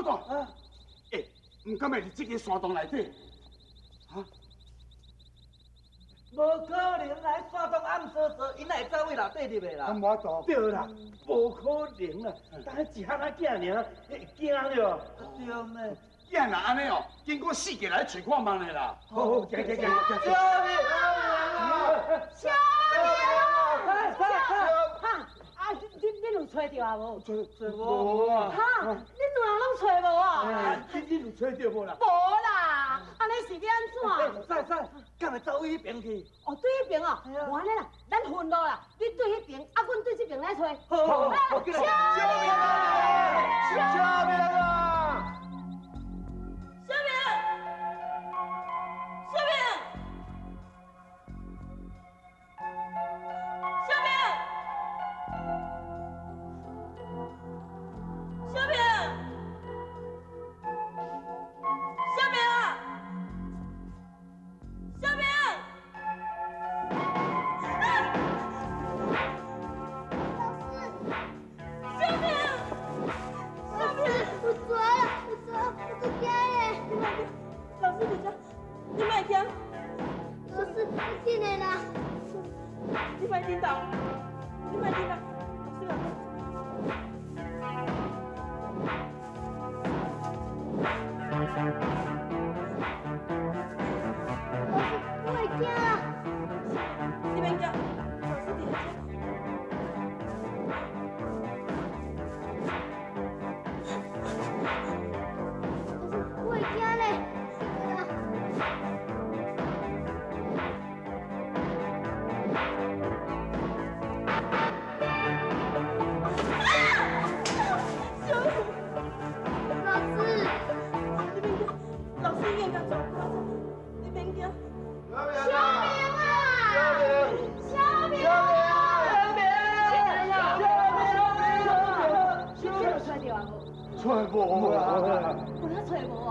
老大，欸，毋敢會佇這个山洞內底？哈？無可能來山洞暗趖趖，𪜶哪會走位內底入的啦？敢無法度？對啦，無可能啊！但一漢仔囝爾，會驚著。對咩？囝若按呢哦，經過四界來揣看覓咧啦。好好，行行行行。小明啊！小明啊！哈！啊，恁有揣著啊無？揣無啊？哈！恁兩个攏揣無啊？恁有揣著無啦？無啦，按呢是欲按怎？使使，敢會走位彼爿去？哦，對彼爿哦，無按呢啦，咱分路啦，你對彼爿，啊，阮對這爿來揣。好，好，好，小明啊！小明啊！小明，小明，小明，小明，小明啊！小明！小明！小明！我抓了，我抓，我都驚耶！老師佇遮，你莫驚。老師，我進來啦。你莫叮當，你莫叮當，老師來。老師，我會驚啦。你免驚，老師佇遮。老師，我會驚咧。小明，老師，你免驚，老師已經共抓抓走，你免驚。小明啊！小明！小明！小明！有揣著啊無？揣無啦。有哪揣無哦？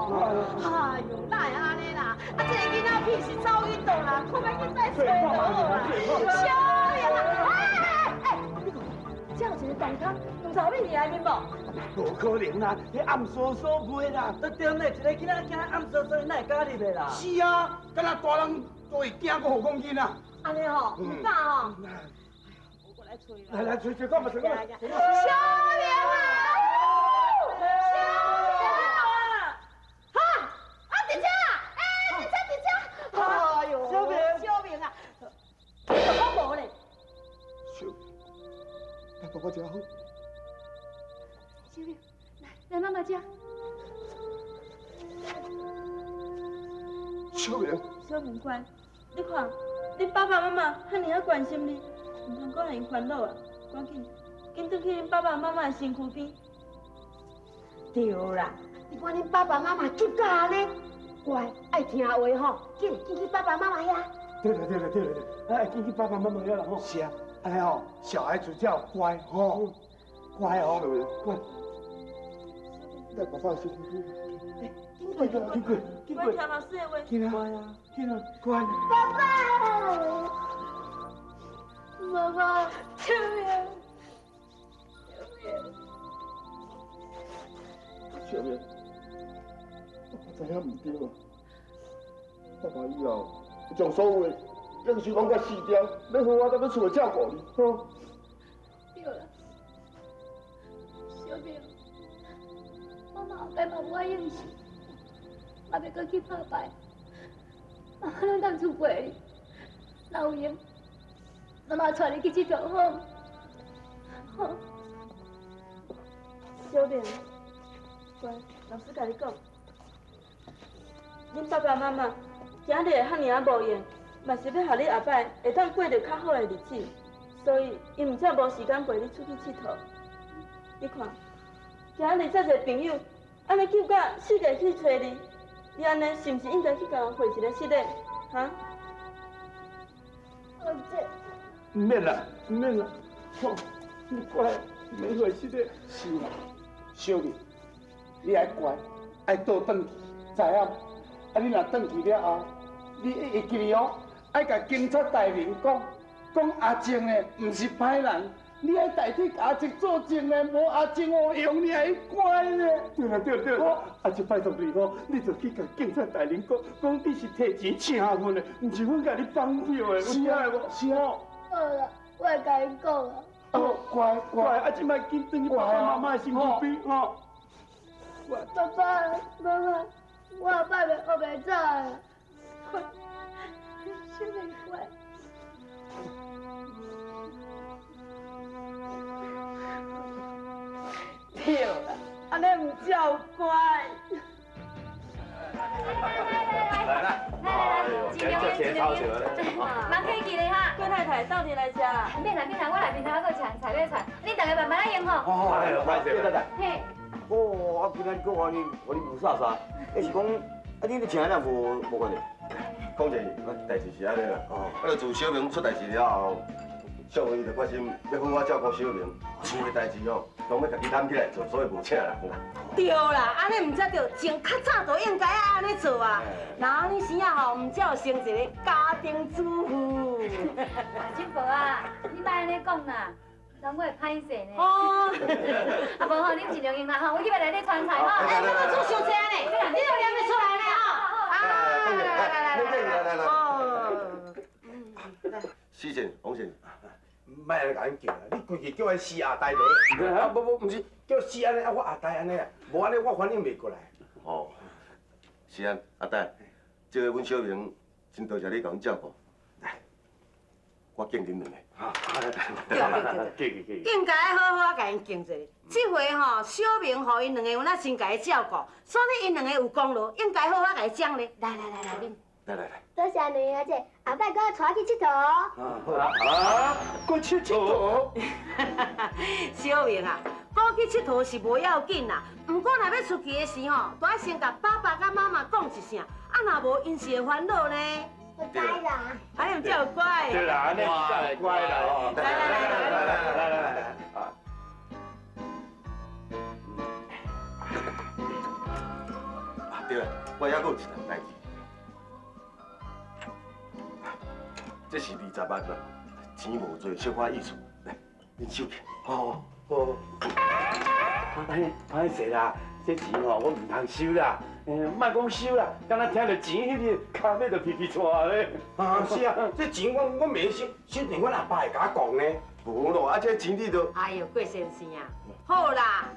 哎喲，哪會按呢啦？啊，這個囡仔屁是走去佗啦，看欲去再揣就好啦。小明啊！哎哎哎，你看，這有一個洞空，毋知有覕佇內面無？無可能啦，彼暗趖趖袂啦。對對呢，一个囡仔驚暗趖趖，哪會敢入的啦？是啊，敢若大人都會驚，閣何講囡仔？按呢吼，毋敢吼。無過來揣啦。來來，揣揣看覓，揣看覓。小明啊！小明啊！哈！啊，佇遮！欸，佇遮佇遮！哎喲，小明，小明啊，你怎麼無咧？小明，來爸爸遮好。小明，來來媽媽遮。小明，小明乖，你看，恁爸爸媽媽遐爾仔關心你，毋通閣予𪜶煩惱啊！趕緊，緊轉去恁爸爸媽媽的身軀邊。對啦，你看恁爸爸媽媽急甲按呢，乖，愛聽話吼，緊緊去爸爸媽媽遐。對啦對啦對啦對，哎，緊去爸爸媽媽遐啦吼。是啊，按呢吼，小孩子才有乖吼，乖哦，乖。來爸爸身軀邊。緊過，緊過，緊過。乖，聽老師的話。緊啊，乖啊，緊啊，乖。爸爸，媽媽，小明，小明，爸爸知影毋對啊！爸爸以後將所有的應酬攏共辭掉，欲好好踮咧厝內照顧你，好。對啦，小明，媽媽後擺嘛無愛應酬，嘛袂閣去拍牌，媽媽攏佇厝陪你，若有閒，媽媽帶你去𨑨迌好。好。小明，乖，老師共你講，恁爸爸媽媽今日會遐爾仔無閒，嘛是欲予你後擺會當過著較好的日子，所以𪜶毋才無時間陪你出去𨑨迌。你看，今日遮濟朋友，按呢急甲四界去揣你，你按呢是毋是應該去共人回一个失禮？哈？阿姐，毋免啦，毋免啦，好，你乖，毋免回失禮。是啦，小明，你愛乖，愛倒轉去，知影？啊，你若轉去了後，你會記得哦，愛共警察大人講，講阿靜呢，毋是歹人，你愛代替阿叔作證呢，無阿叔哦用你還乖呢。對啦對啦對啦，阿叔拜託你吼，你就去共警察大人講，講你是提錢請阮的，毋是阮共你綁票的。是啊是啊。好啦，我會共𪜶講啊。哦，乖乖，啊，這擺緊轉去爸爸媽媽的身軀邊吼。爸爸媽媽，我後擺袂學袂走啊，我小明乖。對啦，按呢毋才有乖。來來來來，盡量盡量，人客氣咧哈。郭太太，鬥陣來食啦。免啦免啦，我內面頭還閣有菜欲菜，恁逐家慢慢來用吼。哦，歹勢，太太。嘿。哦，啊，今仔日閣按呢，予你霧煞煞，欸是講，啊，你咧請咱無無關係？講者，代誌是按呢啦。哦。啊，自小明出代誌了後，小明伊就決心欲好好照顧小明，厝的代誌哦，攏欲家己擔起來做，所以無請人啦。對啦，按呢毋才對，從較早就應該愛按呢做啊。若按呢生啊吼，毋才有成一个家庭主婦。大婶婆啊，你莫按呢講啦，人我會歹勢呢。哦。啊無吼，恁盡量用啦吼，我去欲內底傳菜吼。哎，我煮傷濟呢，你都念會出來呢吼。啊，來來來來來來。哦。施先，王先。莫按呢共阮叫啦，你規氣叫阮死阿呆就好。啊，無無，毋是叫死按呢，啊我阿呆按呢啦，無按呢我反應袂過來。哦，是啊，阿呆，這个阮小明真多謝你共阮照顧，來，我敬恁兩个。對對對對，應該好好共𪜶敬一下。這回吼，小明予𪜶兩个有哪真共伊照顧，所以𪜶兩个有功勞，應該好好共伊獎勵。來來來來，啉。來來來。多謝兩位阿姐，後擺閣帶我去𨑨迌。啊，閣去𨑨迌？小明啊，閣去𨑨迌是無要緊啦，毋過若欲出去的時吼，都愛先共爸爸佮媽媽講一聲，啊若無𪜶是會煩惱呢。我知啦。按呢才有乖。對啦，按呢才有乖啦。來來來來來來來來。啊對啦，我猶閣有一項代誌。這是20萬啦，錢無濟，小可意思，來，恁收起。好，好。歹勢啦，這錢吼我毋通收啦，莫講收啦，敢若聽著錢彼个跤尾就皮皮掣咧。啊，是啊，這錢我袂收，收定阮阿爸會共我講呢。無咯，啊這錢你都。哎喲，郭先生啊，好啦，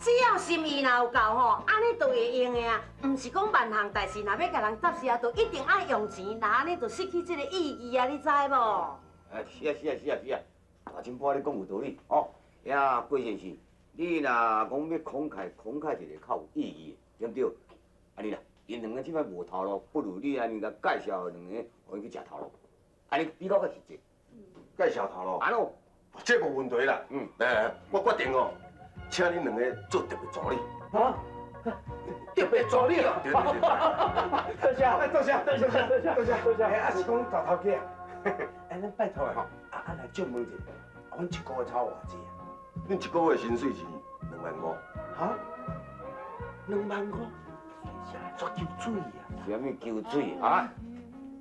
只要心意若有夠吼，按呢就會用的啊。毋是講萬項代誌，若欲共人答謝，就一定愛用錢，若按呢就失去這个意義啊，你知無？哎，是啊是啊是啊是啊，大婶婆你講有道理哦。呀，郭先生，你若講欲慷慨，慷慨一个較有意義，對毋對？按呢啦，𪜶兩个這擺無頭路，不如你按呢共介紹兩个，予𪜶去食頭路，按呢比較較實際。介紹頭路？按喏，這無問題啦。嗯，來來，我決定哦，請恁兩个做特別助理。啊？特別助理哦。對對對。多謝，多謝，多謝，多謝，多謝，多謝。哎，啊是講大頭家啊？哎，咱拜託的吼，啊啊來借問一下，阮一个月差偌濟啊？恁一个月薪水是2萬5。哈？2萬5？煞求水啊！是啥物求水啊？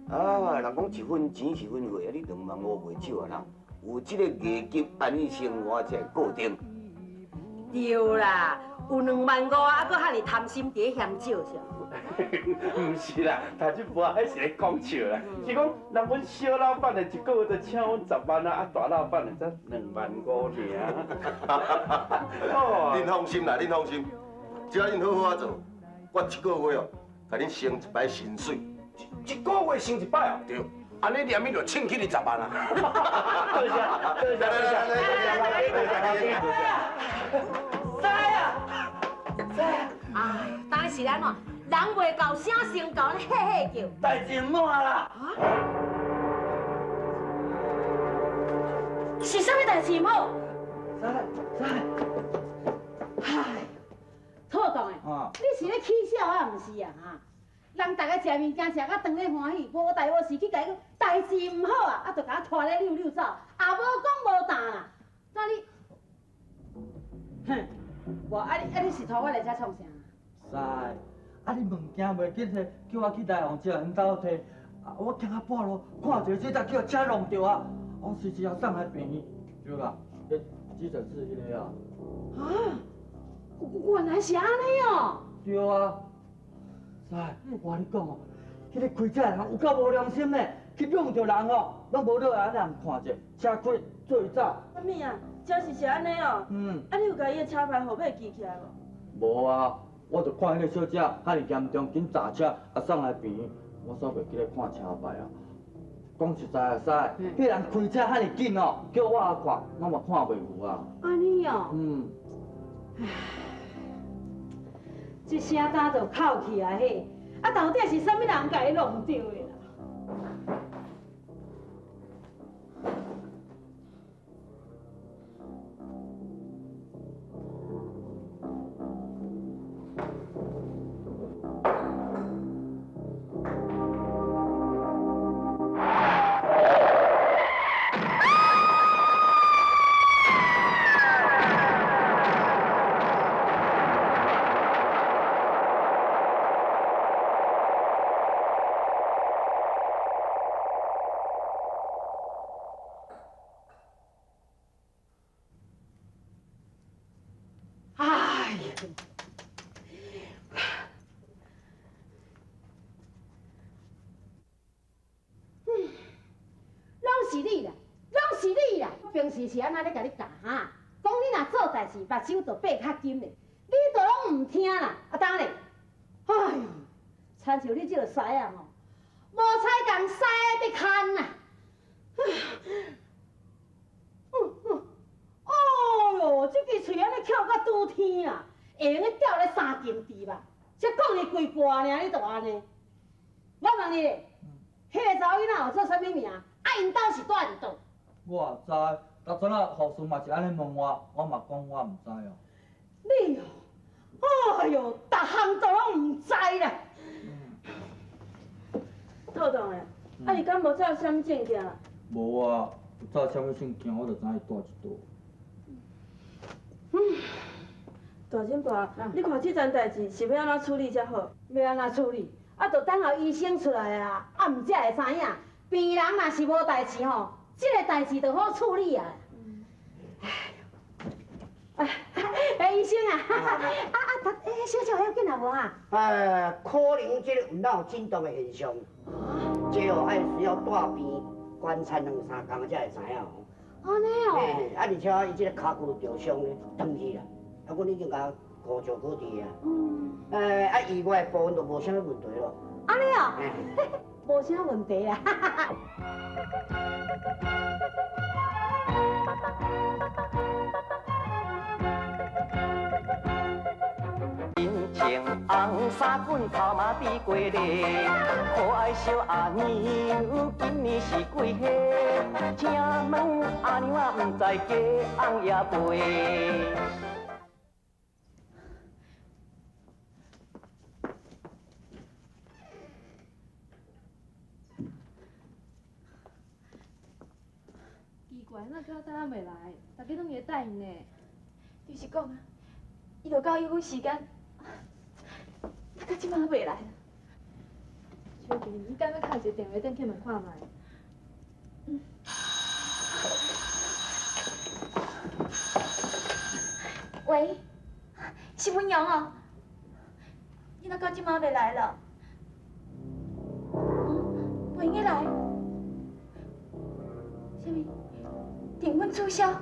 啊，人講一分錢一分貨，啊，你2萬5袂少啊，人有這個月給按呢生活才會固定。對啦，有2萬5啊，閣遐爾貪心佇咧嫌少是？毋是啦，大婶婆，彼是咧講笑啦，是講人阮小老闆的一个月就請阮10萬啊，啊大老闆的才2萬5爾。恁放心啦，恁放心，只要恁好好仔做，我一个月哦，共恁升一擺薪水。一个月升一擺哦？對。按呢連伊就請起你10萬啊！多謝，多謝，多謝，多謝，多謝。知啊，知啊。哎，當時按怎？人袂到，聲先到，咧嘿嘿叫。代誌毋好啦。是啥物代誌毋好？知知。唉，妥當的，你是咧起笑啊？毋是啊？哈！人逐个食物件食甲當咧歡喜，無代無誌去共伊講代誌毋好啊，啊，就共我拖咧溜溜走，也無講無彈啦。那你，哼，無啊你啊你是拖我來遮創啥？師，啊你物件袂記提，叫我去大王姐𪜶兜提，啊我行到半路，看一个這搭叫車撞著啊，我隨時要送來病院，對啦。迄急诊室彼个啊。啊，原来是按呢哦。对啊，师，我跟你讲哦，彼个开车的人有够无良心呢，去撞著人哦，攏无落来让人看者，车开做伊走。啥物啊？真是是按呢哦。嗯。啊，你有共伊的车牌号码记起来无？无啊，我就看彼个小姐遐尔严重，紧砸车啊送来病院，我煞袂记咧看车牌啊。讲实在啊，师，彼人开车遐尔紧哦，叫我也看，我嘛看袂有啊。按呢哦。嗯。这声敢就哭起来嘿，啊，到底是啥物人共伊弄著的啦？哎呀！攏是你啦，攏是你啦！平時是按怎咧共你教哈？講你若做代志，目睭就閉較緊咧，你都攏毋聽啦！啊，當咧，哎喲，親像你這個師仔吼，無彩共師仔佇牽啦！哎喲，這支喙按呢翹甲拄天啊，會用得吊咧三斤豬吧？才講伊幾句爾，你就按呢。我問你咧，彼個查某囡仔有做啥物名？啊，𪜶兜是住佇佗？我也知，逐阵仔護士嘛是按呢問我，我嘛講我毋知哦。你哦，哎喲，逐項都攏毋知啦。透動的，啊，伊敢無走啥物證件？無啊，有走啥物證件，我就知伊住佇佗。大婶婆，你看這層代誌是欲按怎處理才好？欲按怎處理？啊，就等候醫生出來啊，啊，毋才會知影。病人若是無代誌吼，這個代誌就好處理啊。哎，醫生啊，小姐要緊啊無啊？可能這個毋哪有震動的現象，這哦愛需要帶病觀察兩三工才會知影哦。按呢哦。啊，而且伊這個跤骨受傷咧，斷去啦，啊，阮已經共五石膏治啊。啊，意外的部分就無啥物問題咯。按呢哦，無啥問題啦。真情紅衫裙頭毛滴過咧，可愛小阿娘今年是幾歲？請問阿娘啊，毋知嫁翁也未？奇怪，哪到等仔袂来？大家攏伫咧等伊呢。就是講啊，伊就到約好時間，他到這擺還袂來。秋萍，你敢欲敲一個電話轉去問看覓？嗯。喂，是文陽哦，你哪到這擺袂來了？袂用得來？啥物？訂婚取消？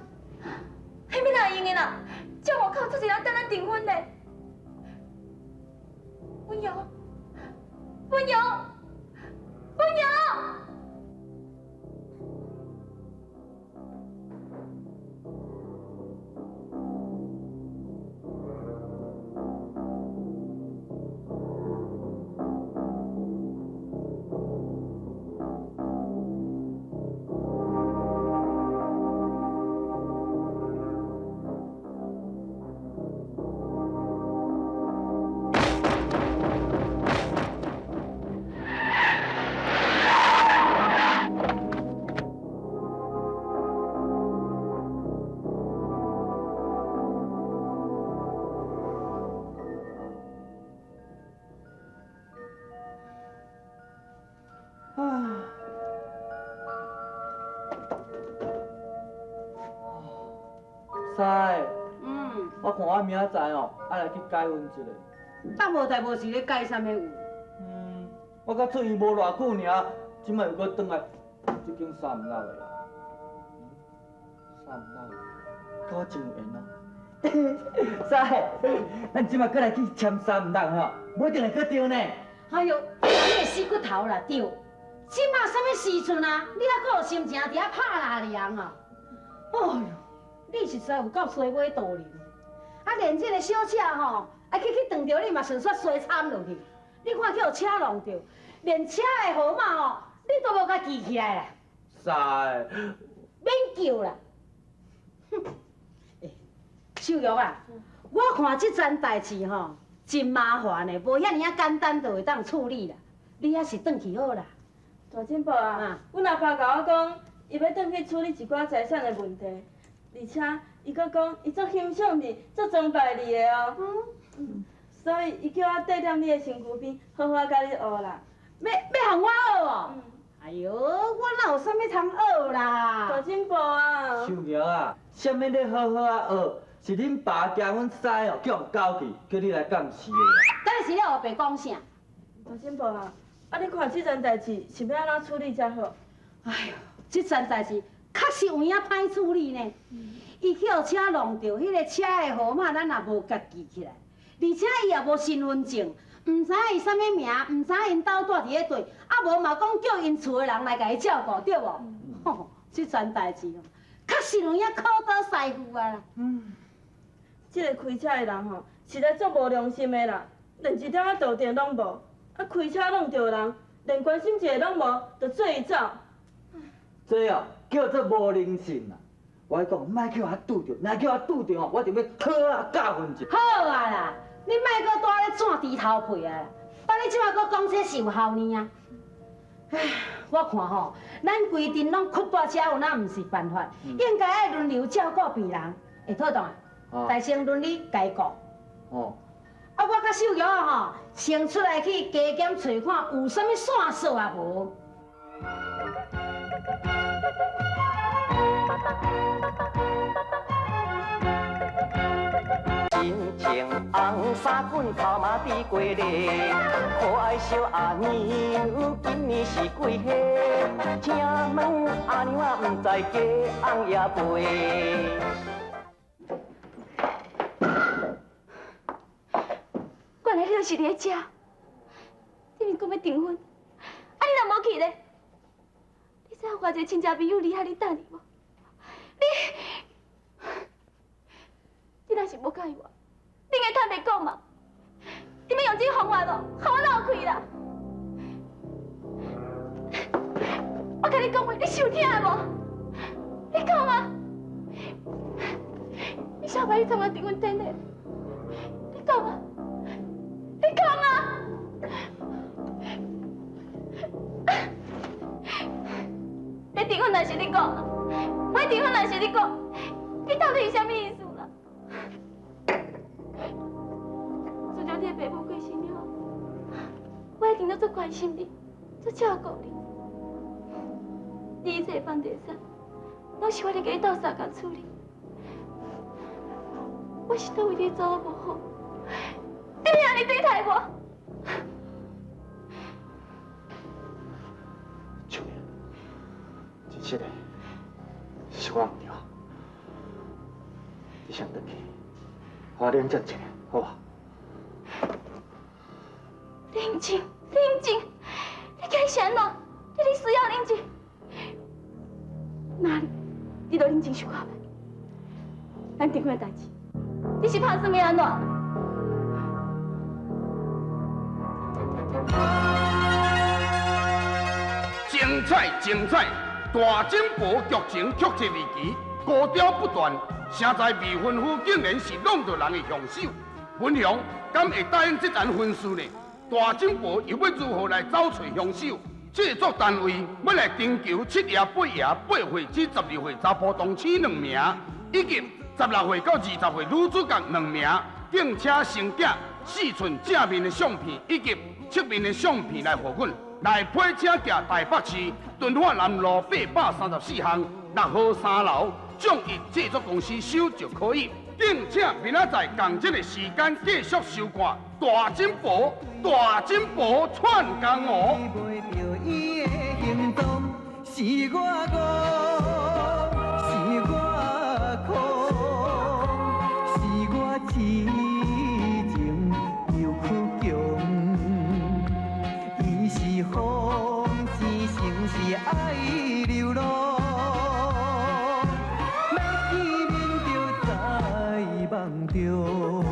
彼欲哪會用的啦？這外口足濟人等咱訂婚咧。文陽，文陽，文陽！啊！我看我明仔載哦，愛來去改婚一下。當無代無誌咧改啥物有？我才出院無偌久爾，這擺又閣轉來這間三毋落的啦。三毋落，佮我真有緣哦。師，咱這擺閣來去簽三毋落吼，無一定會閣著呢。哎喲，你個死骨頭啦，對。這馬啥物時陣啊？你猶閣有心情佇遐拍拉涼啊？哎喲，你實在有夠衰尾道理。啊，連這个小姐吼，啊去去撞著你嘛，順煞衰慘落去。你看去予車弄著，連車的號碼吼，你都無共記起來啦。師，免叫啦。哼，欸，秀玉啊，我看這樁代誌吼，真麻煩的，無遐爾仔簡單就會當處理啦。你還是轉去好啦。大姊婆啊，阮阿爸共我講，伊欲轉去處理一寡財產的問題，而且伊閣講，伊足欣賞你，足崇拜你的哦。所以伊叫我綴踮你的身軀邊，好好共你學啦。欲予我學哦？哎喲，我哪有啥物通學啦？大姊婆啊。秀玉啊，啥物咧好好仔學？是恁爸驚阮師哦，叫人搞去，叫你來監視的啦。等下是咧烏白講啥？大姊婆啊。啊！你看這樁代誌是欲按怎處理才好？哎喲，這樁代誌確實有影歹處理呢。伊去予車弄著，彼个車的號碼咱也無共記起來，而且伊也無身份證，毋知伊啥物名，毋知𪜶兜蹛佇咧佗，啊無嘛講叫𪜶厝的人來共伊照顧，對無？吼，這樁代誌哦，確實有影苦倒師傅啊啦。這个開車的人吼，實在足無良心的啦，連一點仔道德攏無。啊，開車弄著人，連關心一下攏無，就做伊走。這哦叫做無人性啊！我講，莫去予我拄著，若去予我拄著吼，我就欲好好教訓一下。好啊啦，你莫閣蹛咧攢豬頭皮啊！啊，你這擺閣講這是有效呢啊？唉，我看吼，咱規陣攏屈蹛遮有哪毋是辦法？應該愛輪流照顧病人，會妥當啊？大先輪你共伊顧。哦。啊，我佮秀玉吼，先出來去加減揣看有啥物線索啊無？真情紅衫裙頭毛滴過咧，可愛小阿娘今年是幾歲？請問阿娘啊，毋知嫁翁也未？原來你就是佇咧遮，你毋是講欲訂婚，啊你若無去咧？你知影偌濟親戚朋友離遐咧等你無？你若是無佮意我，你應該坦白講嘛。你欲用這个方法哦，予我落氣啦！我共你講話，你是有聽無？你講啊！你啥擺去參加訂婚典禮？你講啊！你講啊！你訂婚若是你講，我訂婚若是你講，你到底是啥物意思啦？自從你的爸母過身了後，我一定都足關心你，足照顧你。你一切房地產，攏是我咧共你鬥相共處理。我是佗位咧做得無好，你欲按呢對待我？秋蓮，真實的，是我毋對，你先轉去，我冷靜一下，好無？冷靜，冷靜，你講啥呢？你咧需要冷靜？哪裡？你都冷靜想看覓？咱訂婚的代誌，你是拍算欲按怎？精彩精彩！大井婆劇情曲折離奇，高潮不斷。誰知未婚夫竟然是弄著人的兇手。文雄敢會答應這層婚事呢？大井婆又欲如何來找揣兇手？製作單位欲來徵求七爺、八爺8歲至12歲查埔同妻2名，以及16歲到20歲女主角2名，並且成寄4寸正面的相片以及側面的相片來予阮，來批車寄台北市敦化南路834巷6號3樓。眾益製作公司收就可以。敬請明仔載仝這個時間繼續收看《大珍寶大珍寶串江湖》。是我戇，是我空，是我痴情又倔強。伊是風，是情是愛流浪，欲見面就在夢中。